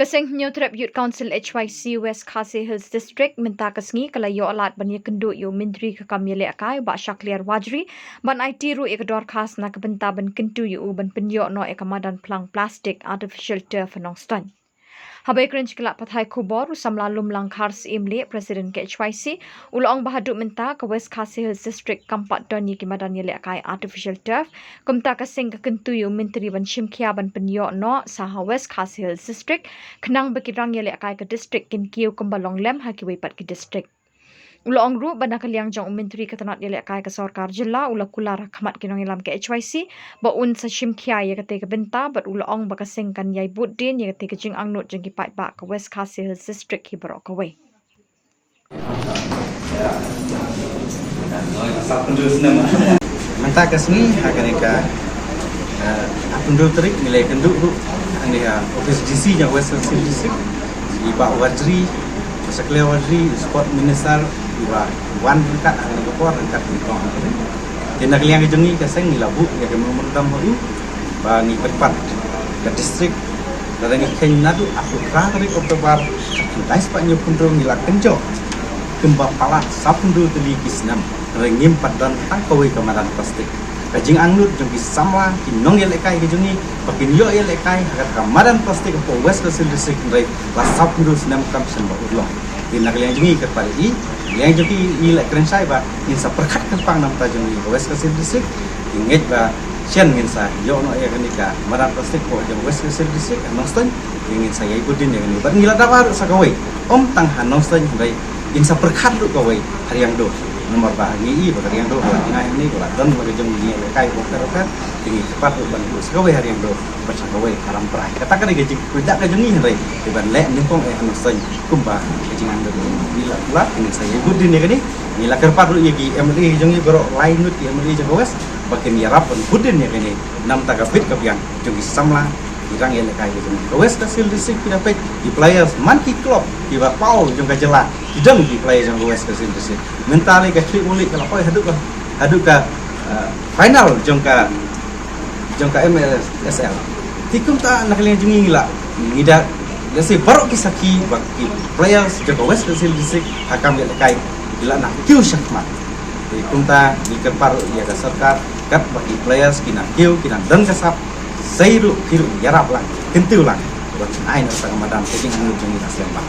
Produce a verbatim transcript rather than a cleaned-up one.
Ka Seng Hynñiewtrep Youth Council H Y C West Khasi Hills District mynta ka sngi ka la ïoh lad ban ïakynduh ïa u Myntri ka kam ïalehkai Bah Shakliar Warjri ban aiti ruh ïa ka dorkhas na ka bynta ban kyntu ïa u ban pynïoh noh ïa ka madan phlang plastik artificial turf ha Nongstoiñ. Haba ïakren sha ki lad pathai khubor, u samla Lumlang Kharsyiemlieh, President ka H Y C, u la ong ba haduh mynta ka West Khasi Hills District kam pat don ïa ki madan ïalehkai artificial turf. Kumta ka seng ka kyntu ïa u Myntri ban shim khia ban pynïoh noh sa ha West Khasi Hills District, khnang ba ki rang ïalehkai ka district kin kiew kumba long lem ha kiwei pat ki district. U la ong ruh ba na ka liang jong u Myntri ka tnat ïalehkai ka sorkar jylla u la kular ha khmat ki nongïalam ka H Y C ba un sa shim khia ïa katei ka bynta, bad u la ong ba ka seng kan ïai bud dien ïa katei ka jingangnud jong ki paidbah ka West Khasi Hills District hi baroh kawei. Mynta ka sngi ha kane ka, eh, arphew hynriew tarik ngi la ïakynduh ruh hangne ha office D C jong West Khasi Hills District, i Bah Warjri, Bah Shakliar Warjri, i Sport Minister, i ba wan ryngkat ha kane ka por ryngkat ki kong. Te na ka liang ka jong ngi ka seng ngi la buh ïa ka memorandum ha u ba ngi kyrpad ka district, lada ngi kheiñ naduh arphew phra tarik October, lai spah hynñiew phew hynriew ngi la kynjoh kumba palat sawphew hynriew tylli ki snem, hynrei ngim pat don tang kawei ka madan plastik. Ka jingangnud jong ki samla, ki nongïalehkai ka jong ngi ba kin ïoh ïalehkai ha kata ka madan plastik hapoh West Khasi Hills District, hynrei la sawphew hynriew snem kam shen ba u long. Te na ka liang jong ngi kyrpad ïa i, liang jong ngi i la kren shai ba ngin sa pyrkhat kyrpang na bynta jong ngi ka West Khasi Hills District. Ngi ngeit ba shen ngin sa ïoh noh ïa kane ka madan plastik hapoh jong West Khasi Hills District ha Nongstoiñ. Te ngin sa ïai bud dien ïa kane bad ngi la dawa ruh sa kawei, ym tang ha Nongstoiñ hynrei ngin sa pyrkhat ruh kawei ha Riangdo. Namar ba ngi i ba ka Riangdo ka la jngai hangne, ka la don la ka jong ngi ïalehkai bapher bapher. Te ngi kyrpad ruh ban buh sa kawei ha Riangdo bad sa kawei ha Ramprai. Kata ka dei ka jingkyrkhu ka jong ngi hynrei dei ban leh nyngkong eh ha Nongstoiñ kumba ka jingangnud jong ngi la kular. Te ngin sa ïai bud dien ïa kane. Ngi la kyrpad ruh ïa ki M L A jong ngi baroh, lai ngut ki M L A jong ka West, ba kin ïarap ban bud dien ïa kane na bynta ka bit ka biang jong ki samla, ki rang ïalehkai ka jong ngi. Ka West Khasi Hills District phi da peit, ki players man ki club kiba paw jong ka jylla ki don ki players jong ka West Khasi Hills District. Mynta lei ka Khlieh Mulieh ka la poi haduh ka, haduh ka, eh, final jong ka, jong ka M L S L. Te kumta na ka liang jong ngi la, ngi da, lehse baroh ki sakhi ba ki players jong ka West Khasi Hills District ha kam ïalehkai ki la nang kiew shakhmat. Te kumta ngi kyrpad ruh ïa ka sorkar katba ki players ki nang kiew, ki nang don ka sap, sei ruh phi ruh ïarap lang, kyntiew lang, ba kan ai noh sa ka madan ka jingangnud jong ngi ha slem bad.